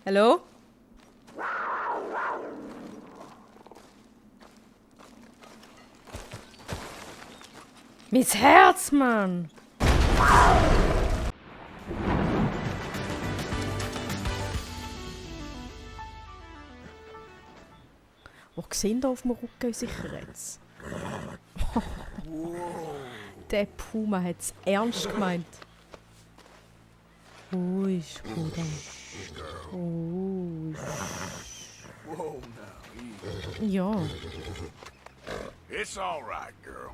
Hallo? Mein Herz, Mann! Wo sehen da auf dem Rücken sicher jetzt? Der Puma hat es ernst gemeint. Ruhig, Bruder. Ruhig. Ja. It's all right, girl.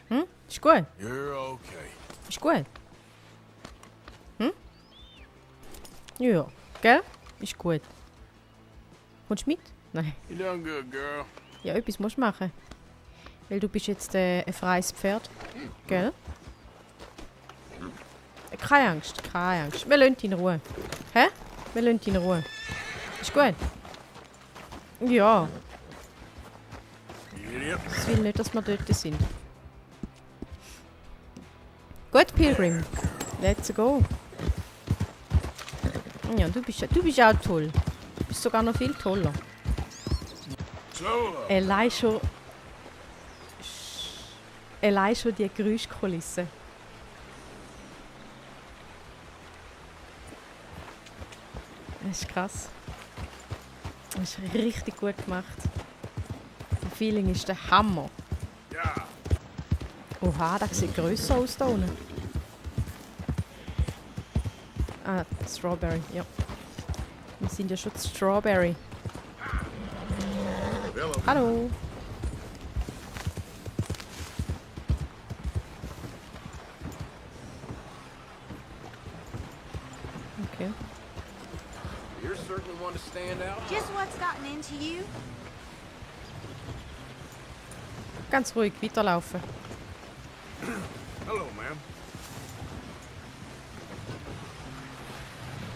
Hm? Ist gut? You're okay. Ist gut? Hm? Ja. Gell? Ist gut. Kommst du mit? Nein. You done good, girl. Ja, etwas musst du machen. Weil du bist jetzt ein freies Pferd. Gell? Keine Angst, keine Angst. Wir lassen dich in Ruhe. Hä? Wir lassen dich in Ruhe. Ist gut? Ja. Idiot. Ich will nicht, dass wir dort sind. Gut, Pilgrim. Let's go. Ja, du bist auch toll. Du bist sogar noch viel toller. So, Allein schon die Geräuschkulisse. Das ist krass. Das ist richtig gut gemacht. Das Feeling ist der Hammer. ja. Oha, das sieht grösser aus da unten. Ah, Strawberry, ja. Wir sind ja schon Strawberry. Hallo. Okay. You're certainly one to stand out. Just what's gotten into you? Ganz ruhig, weiterlaufen. Hello, ma'am.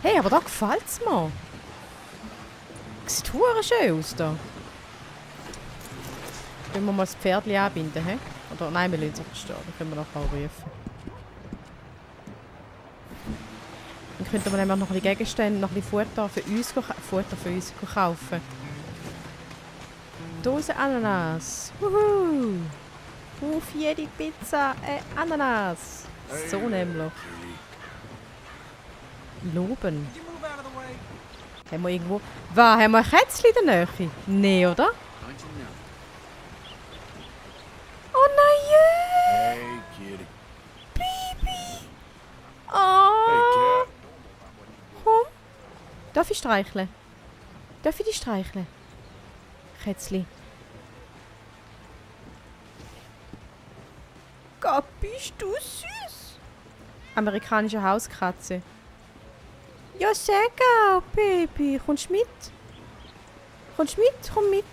Hey, aber da gefällt's mir. Sieht hure schön aus da. Können wir mal das Pferdchen anbinden, hä? Oder nein, wir lassen es einfach stehen. Dann können wir nachher auch rufen. Dann könnten wir nämlich noch ein bisschen Gegenstände, noch ein bisschen Futter für uns kaufen. Dose Ananas. Wuhu! Auf jede Pizza Ananas. So nämlich. Loben. Haben wir irgendwo... Was? Haben wir ein Kätzchen in der Nähe? Nee, oder? Oh nein! Hey, kitty. Baby! Hey, Oh! cat. Komm. Darf ich streicheln? Darf ich dich streicheln? Kätzli. Gott, bist du süß! Amerikanische Hauskatze. Ja, sehr gerne, Baby. Kommst du mit? Kommst du mit? Komm mit.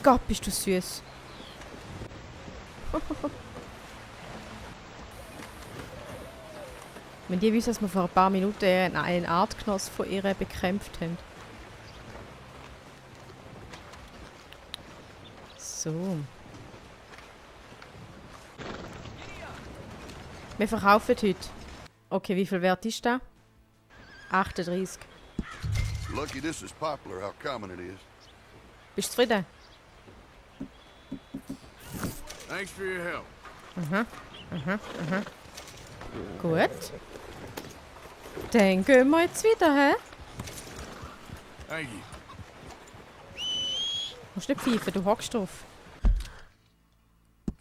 Gott, bist du süß. Wenn die wissen, dass wir vor ein paar Minuten einen Artgenoss von ihr bekämpft haben. So. Wir verkaufen heute. Okay, wie viel wert ist das? 38. Lucky this is popular, how common it is. Bist du zufrieden? Thanks for your help. Gut. Dann gehen wir jetzt wieder, hä? Thank you. Du musst nicht pfeifen, du hockst drauf.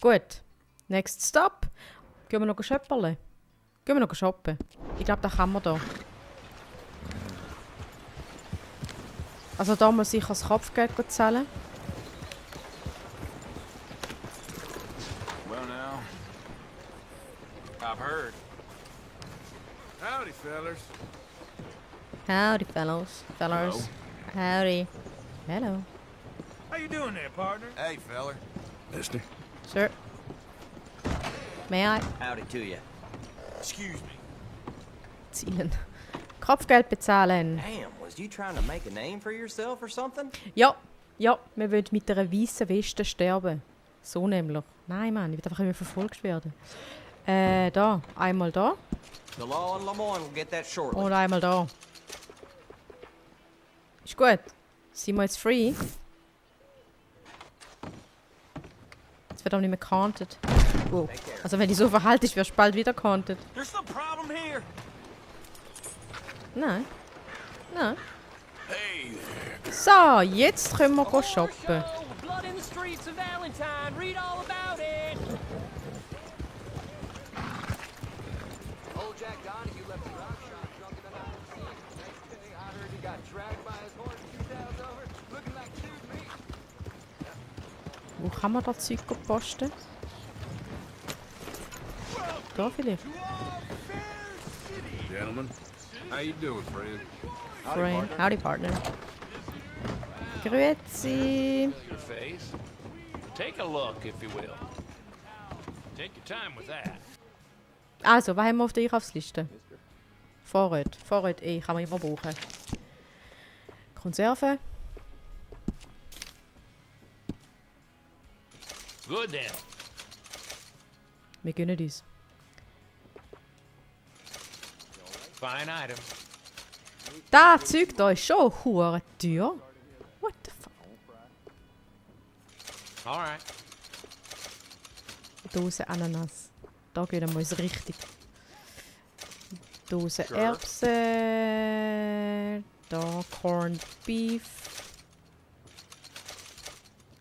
Gut. Next stop. Gehen wir noch schöpperle. Gehen wir noch shoppen. Ich glaube, da kann man da. Also da muss ich das Kopfgeld zahlen. Well, now, I've heard. Howdy, fellers. Howdy, fellas. Howdy. Hello. How you doing there, partner? Hey, feller. Mister. Sir. May I? Howdy to you. Excuse me. Zielen. Kopfgeld bezahlen. Damn, was you trying to make a name for yourself or something? Ja, wir wollen mit einer weißen Weste sterben. So nämlich. Nein, Mann, ich will einfach immer verfolgt werden. Da. Einmal da. The law in Lemoyne will get that shortly. Und einmal da. Ist gut. Sind wir jetzt free? Jetzt wird auch nicht mehr counted. Wow. Also wenn die so verhalten ist, wirst du bald wieder counted. There's no problem here. Nein. Nein. Hey there. So, jetzt können wir go shoppen. Blood in the streets of Valentine. Read all about it. Old Jack Donahue left the rock shop drunk in the night of the scene. Next day, I heard he got dragged by his horse 2 towns over, looking like stewed meat. Wo kann man da Zeug posten? Da vielleicht. Gentlemen, how you doing, friend? Friend. Howdy, partner. Grüezi. Your face. Take a look, if you will. Take your time with that. Also, was haben wir auf der Einkaufsliste? Vorrat. Vorrat kann man immer brauchen. Konserven. Good then. Wir gönnen uns. Fine item. Das Zeug da ist schon hure teuer. What the fuck? All right. Dose Ananas. Da gönnen wir uns richtig. Dose Sure. Erbsen. Da Corned Beef.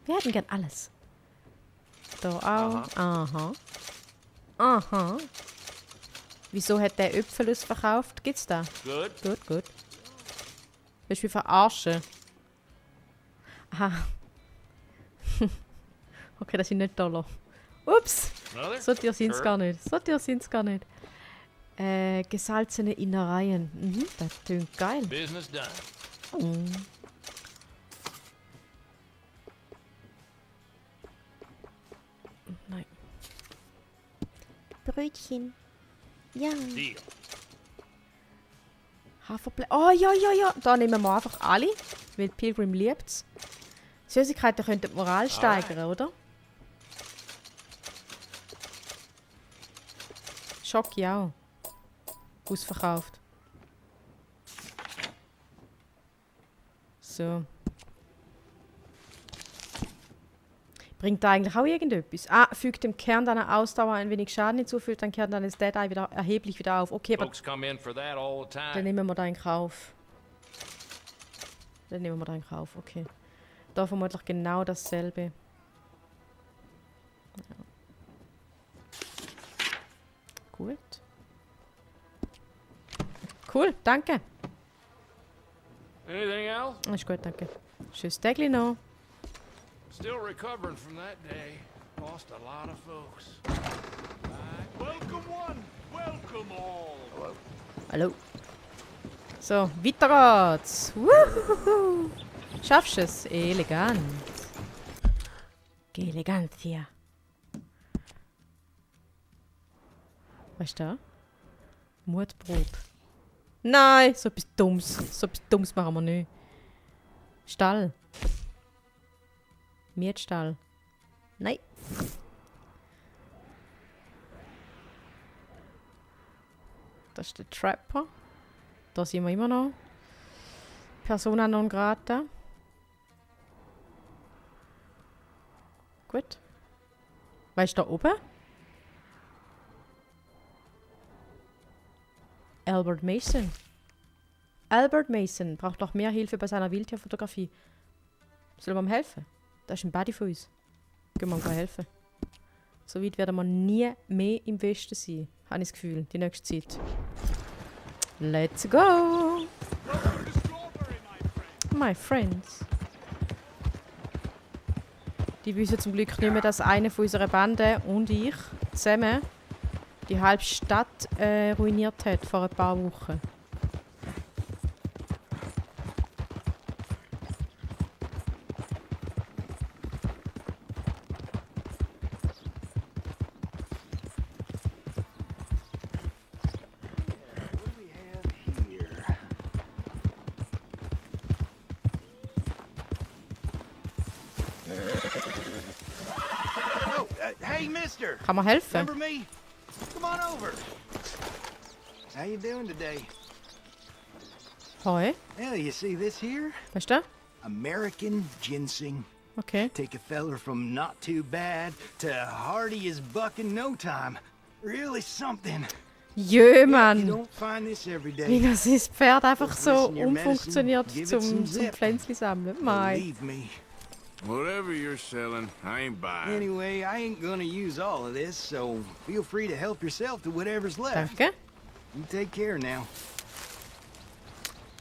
Wir hätten gern alles. Da auch. Aha. Aha. Wieso hat der Äpfel verkauft? Gibt's da? Good. Gut, gut. Willst du mich verarschen? Aha. Okay, das sind nicht Dollar. Ups! Another? So teuer sind es Sure. gar nicht. So teuer sind es gar nicht. Gesalzene Innereien. Mhm, das klingt geil. Business done. Mm. Nein. Brötchen. Ja. Deal. Haferblä. Oh ja, ja, ja. Da nehmen wir einfach alle. Weil Pilgrim liebt's. Süßigkeiten könnten die Moral steigern, oder? Schoki auch. Ausverkauft. So. Bringt da eigentlich auch irgendetwas? Ah, fügt dem Kern deiner Ausdauer ein wenig Schaden hinzu, dann kehrt deines Dead-Eye wieder erheblich wieder auf. Okay, aber Folks come in for that all the dann time. nehmen wir da in Kauf. Dann nehmen wir da in Kauf, okay. Da vermutlich genau dasselbe. Ja. Gut. Cool, danke. Anything else? Ist gut, danke. Tschüss, Tägli noch. Still recovering from that day. Lost a lot of folks. Welcome one, welcome all. Hallo. So, weiter geht's. Wuhu. Schaffst du es? Elegant. Elegant hier. Was ist da? Mutprobe. Nein, so etwas Dummes. So etwas Dummes machen wir nicht. Stall. Mietstall. Nein. Das ist der Trapper. Da sind wir immer noch. Persona non grata. Gut. Was ist da oben? Albert Mason. Albert Mason braucht noch mehr Hilfe bei seiner Wildtierfotografie. Sollen wir ihm helfen? Das ist ein Buddy von uns. Gehen wir ihm helfen. So weit werden wir nie mehr im Westen sein, habe ich das Gefühl, die nächste Zeit. Let's go! My friends. Die wissen zum Glück nicht mehr, dass einer von unserer Bande und ich zusammen die halbe Stadt ruiniert hat vor ein paar Wochen. Oh, hey, mister! Kann man helfen? Remember me? Come on over. How you doing today? Hoi. Well, you see this here? Weißt du? American ginseng. Okay. Take a feller from not too bad to hardy as buck in no time. Really something. Jö, You Mann. don't find this every day. Wie das ist Pferd einfach so Listen, your umfunktioniert medicine, give it zum some zip. Pflänzli sammeln. Mei. Believe me. Whatever you're selling, I ain't buying. Anyway, I ain't gonna use all of this, so feel free to help yourself to whatever's left. Danke. You take care now.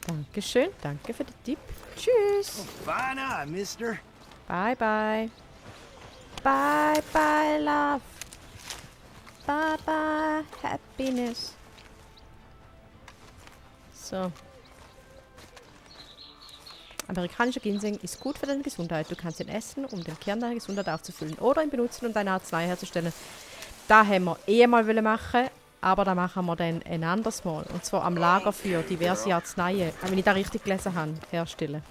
Dankeschön. Danke für den Tipp. Tschüss. Fine eye, mister. Bye, bye. Bye, bye, love. Bye, bye, happiness. So. Amerikanischer Ginseng ist gut für deine Gesundheit. Du kannst ihn essen, um den Kern deiner Gesundheit aufzufüllen. Oder ihn benutzen, um deine Arznei herzustellen. Da haben wir mal machen, aber da machen wir dann ein anderes Mal. Und zwar am Lagerfeuer diverse Arzneien, wenn ich da richtig gelesen habe, herstellen.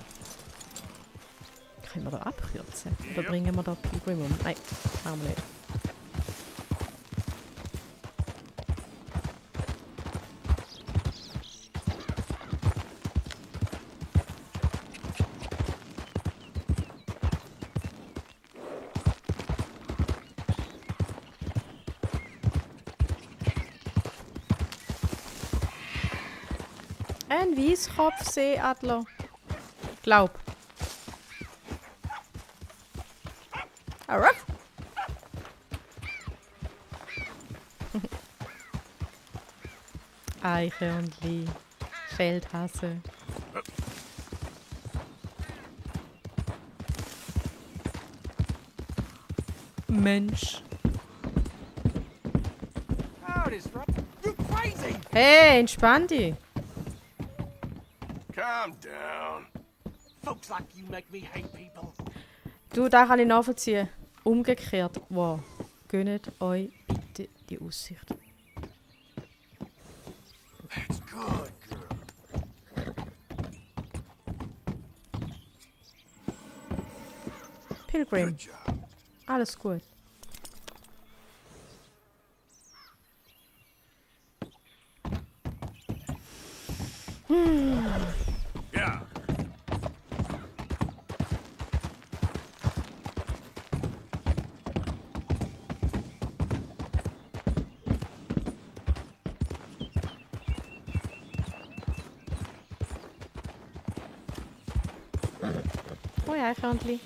Können wir da abkürzen? Oder bringen wir da Pilgrim um? Nein, machen wir nicht. Ein Weißkopfseeadler. Glaub. Arraf. Eichhörnli. Feldhase. Mensch. You crazy! Hey, entspann dich. Calm down. Folks like you make me hate people. Du, da kann ich nachvollziehen. Umgekehrt. Wow. Gönnt euch bitte die Aussicht. That's good, girl. Pilgrim. Good job. Alles gut. Yeah. Hoi, Eichhörnli.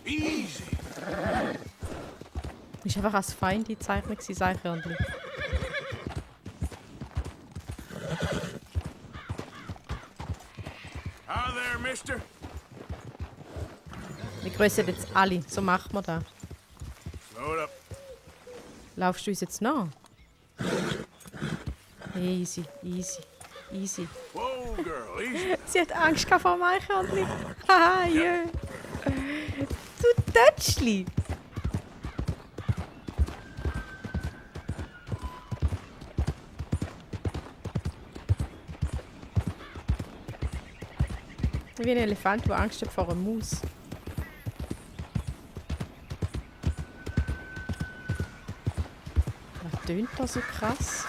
Easy. Ist einfach als Feind gezeichnet gewesen, das Eichhörnli. Hi there, mister. Wir grüßen jetzt alle. So macht man das. Slow it up. Laufst du uns jetzt nach? Easy, easy, easy. Whoa, girl, easy. Sie hat Angst gehabt vor dem Eichhörnli. Haha, jö. Du Tötschli. Wie ein Elefant, der Angst hat vor einer Maus. Was tönt da so krass?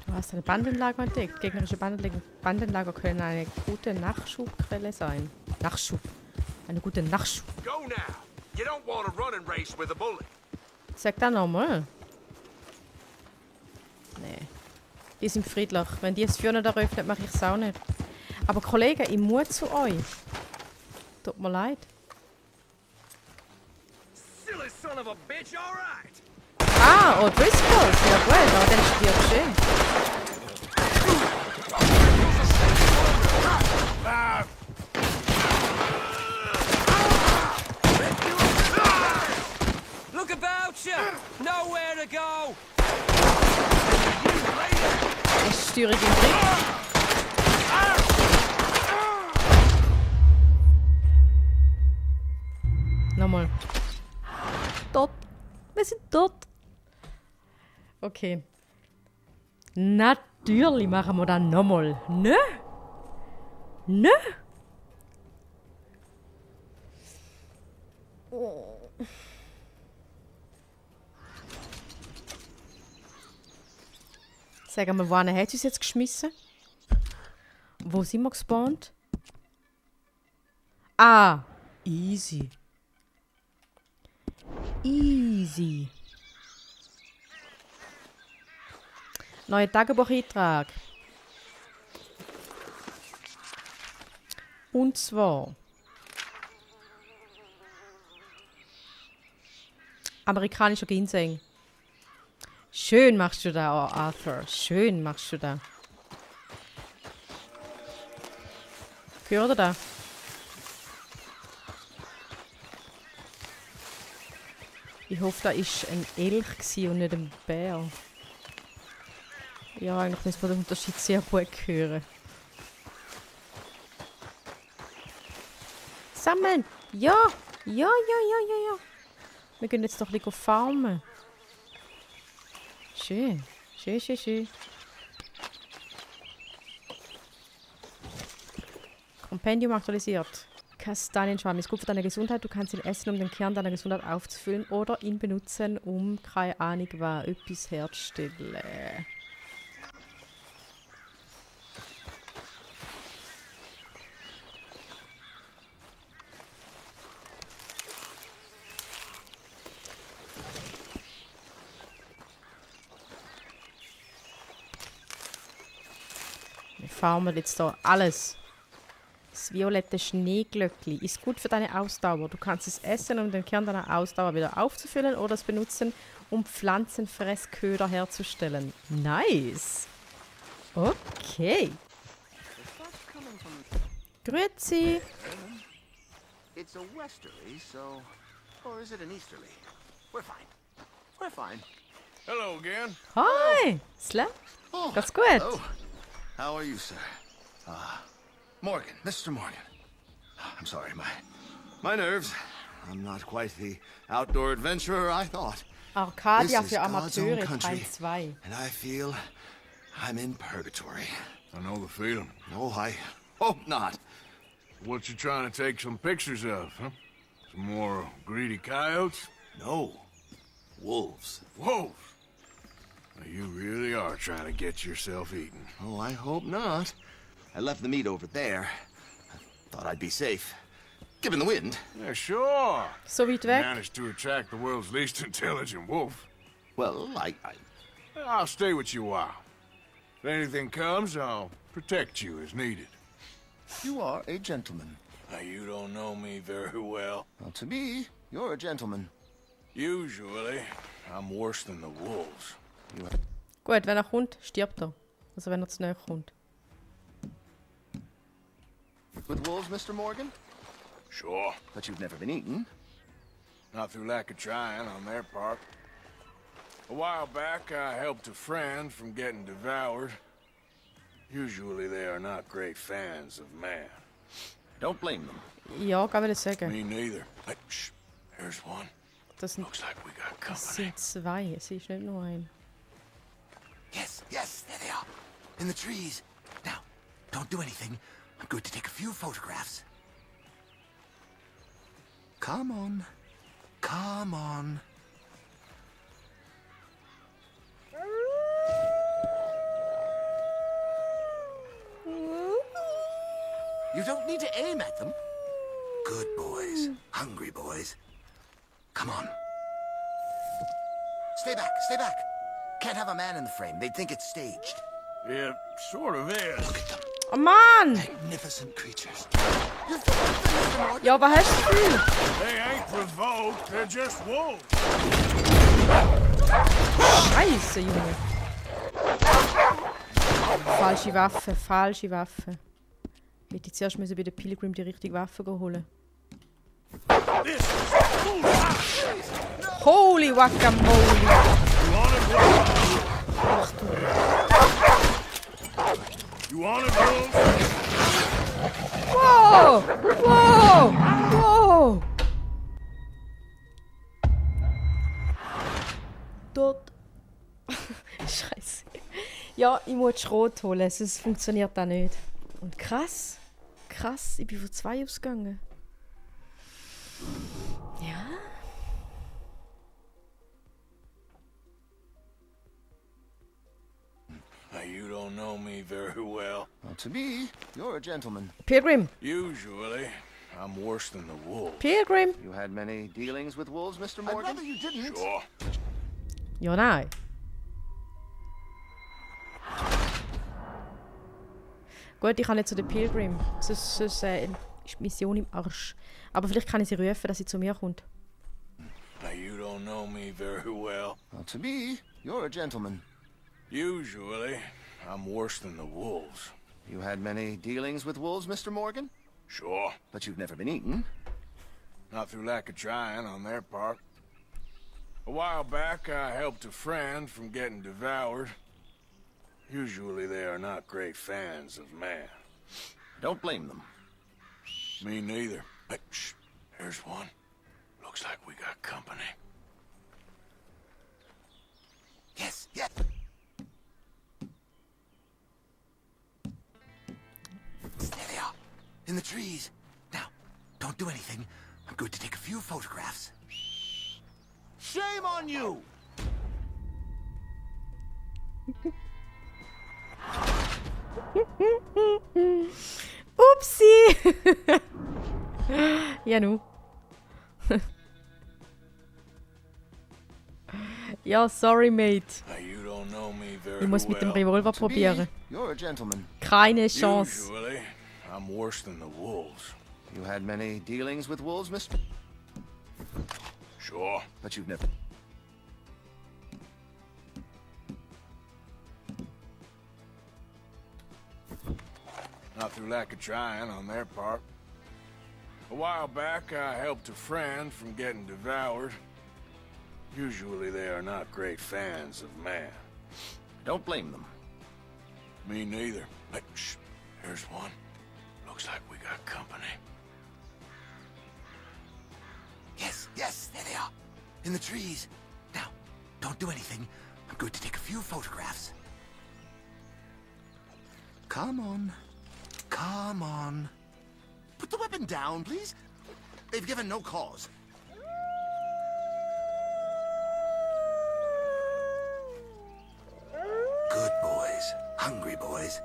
Du hast ein Bandenlager entdeckt. Gegnerische Bandenlager können eine gute Nachschubquelle sein. Nachschub. Eine gute Nachschub. Go now. You don't want a running race with a bullet. Sag das nochmal. Nee. Die sind friedlich. Wenn die das Feuer nicht eröffnet, mache ich es auch nicht. Aber Kollegen, ich muss zu euch. Tut mir leid. Silly son of a bitch, all right. Ah, O'Driscolls. Ja gut, aber dann stirbst du eh. Look about you! Nowhere to go! You later. Fernsteuerung im Griff. Nochmal. Tot. Wir sind tot. Okay. Natürlich machen wir das nochmal. Ne? Ne? Oh. Sag mal, wohin hat sie uns jetzt geschmissen? Wo sind wir gespawnt? Ah, easy. Easy. Neuer Tagebucheintrag. Und zwar amerikanischer Ginseng. Schön machst du da, Arthur. Schön machst du da. Hört ihr da? Ich hoffe, da war ein Elch und nicht ein Bär. Ja, eigentlich müssen wir den Unterschied sehr gut hören. Sammeln! Ja! Ja. Wir gehen jetzt doch ein bisschen farmen. Schön. Schön. Kompendium aktualisiert. Kastanienschwamm ist gut für deine Gesundheit. Du kannst ihn essen, um den Kern deiner Gesundheit aufzufüllen oder ihn benutzen, um keine Ahnung was, etwas herzustellen. Wir farmen jetzt hier alles. Das violette Schneeglöckli ist gut für deine Ausdauer. Du kannst es essen, um den Kern deiner Ausdauer wieder aufzufüllen oder es benutzen, um Pflanzenfressköder herzustellen. Nice! Okay. Grüezi! It's a westerly, so... Or is it an easterly? We're fine. We're fine. Hello again. Hi! Sla? Ganz gut. Oh, how are you, sir? Morgan, Mr. Morgan. I'm sorry, my nerves. I'm not quite the outdoor adventurer I thought. Arcadia This is für God's Amateure, own country. Teil 2. And I feel I'm in purgatory. I know the feeling. No, I hope not. What you trying to take some pictures of, huh? Some more greedy coyotes? No. Wolves. Wolves! Well, you really are trying to get yourself eaten. Oh, I hope not. I left the meat over there. I thought I'd be safe. Given the wind. Yeah, sure. So weit weg. Managed to attract the world's least intelligent wolf. Well, I'll stay with you a while. If anything comes, I'll protect you as needed. You are a gentleman. Now, you don't know me very well. Well, to me, you're a gentleman. Usually, I'm worse than the wolves. Gut, wenn er kommt, stirbt er. Also wenn er zu nahe kommt. With wolves, Mr. Morgan? Sure. But you've never been eaten. Not through lack of trying on their part. A while back, I helped a friend from getting devoured. Usually they are not great fans of man. Don't blame them. Ja, kann man das sagen. Me neither. Hey, shh. There's one. Das sind, Looks like we got das company. sind zwei, es ist nicht nur ein. Yes, there they are. In the trees. Now, don't do anything. I'm going to take a few photographs. Come on. Come on. You don't need to aim at them. Good boys. Hungry boys. Come on. Stay back. Can't have a man in the frame. They'd think it's staged. Yeah, sort of is. Oh Mann! Magnificent creatures. Ja, was hast du für? They ain't provoked, they're just wolves. Scheiße, Junge. Falsche Waffe. Ich hätte zuerst bei der Pilgrim die richtige Waffe holen. Holy guacamole! Ach du. You want it, wolves? Wow! Wow! Wow! Dort. Scheiße. Ja, ich muss Schrot holen, sonst funktioniert das nicht. Und krass. Krass, ich bin von 2 ausgegangen. Ja. Now, you don't know me very well. Well, to me, you're a gentleman. Pilgrim. Usually, I'm worse than the wolves. Pilgrim. You had many dealings with wolves, Mr. Morgan? I'd rather you didn't. Sure. Ja, nein. Gut, ich kann nicht zu den Pilgrim. Sonst ist die Mission im Arsch. Aber vielleicht kann ich sie rufen, dass sie zu mir kommt. Now, you don't know me very well. Well, to me, you're a gentleman. Usually, I'm worse than the wolves. You had many dealings with wolves, Mr. Morgan? Sure. But you've never been eaten. Not through lack of trying on their part. A while back, I helped a friend from getting devoured. Usually they are not great fans of man. Don't blame them. Me neither. Hey, shh. There's one. Looks like we got company. Yes, yes. There they are, in the trees. Now, don't do anything. I'm going to take a few photographs. Shame on you! Upsi! Ja, nu. Ja, sorry, mate. Now, you don't know me very Ich muss mit dem well. Revolver To me, probieren. you're a gentleman. Keine Chance. Usually, I'm worse than the wolves. You had many dealings with wolves, Mr. Sure. But you've never... Not through lack of trying on their part. A while back, I helped a friend from getting devoured. Usually they are not great fans of man. Don't blame them. Me neither. Hey, shh. There's one. Looks like we got company. Yes, yes, there they are, in the trees. Now, don't do anything. I'm going to take a few photographs. Come on. Come on. Put the weapon down, please. They've given no cause. Good boys. Hungry boys.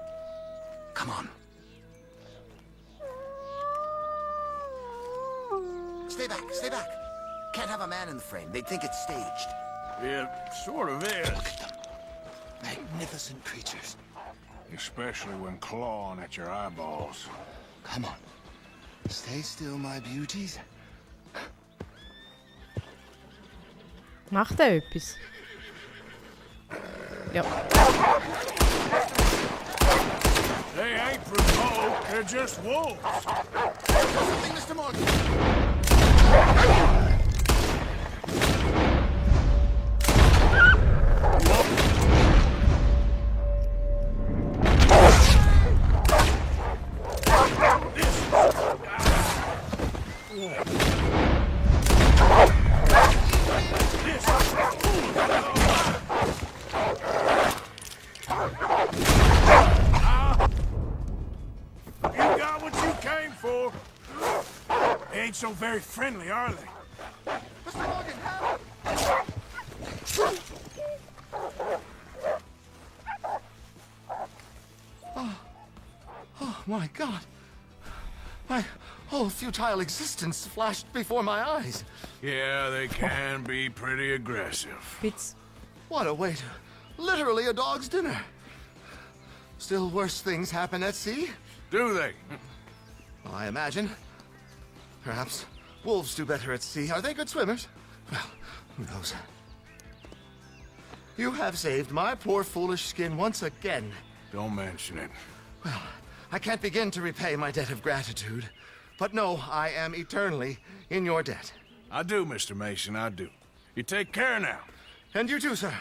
Come on. Stay back, stay back. Can't have a man in the frame. They'd think it's staged. It sort of is. Magnificent creatures. Especially when clawing at your eyeballs. Come on. Stay still, my beauties. Macht er etwas? Ja. They ain't provoked, they're just wolves. Something, Mr. Morgan. You got what you came for. They ain't so very friendly, are they? Mr. Morgan, help! Oh, my God. My whole futile existence flashed before my eyes. Yeah, they can be pretty aggressive. Witz. What a way to... Literally a dog's dinner. Still worse things happen at sea? Do they? Well, I imagine. Perhaps wolves do better at sea. Are they good swimmers? Well, who knows? You have saved my poor foolish skin once again. Don't mention it. Well, I can't begin to repay my debt of gratitude. But no, I am eternally in your debt. I do, Mr. Mason, I do. You take care now. And you too, sir.